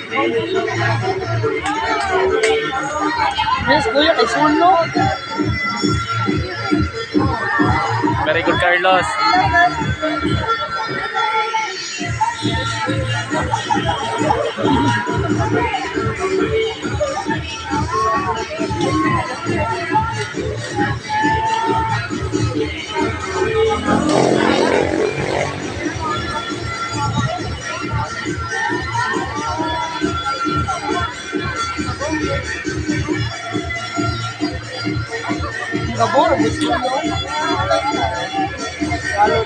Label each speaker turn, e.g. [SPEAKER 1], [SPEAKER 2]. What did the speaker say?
[SPEAKER 1] Yes, kuya, kay sulo.
[SPEAKER 2] Very good, Carlos.
[SPEAKER 1] Gabor, gusto mo. Lalo.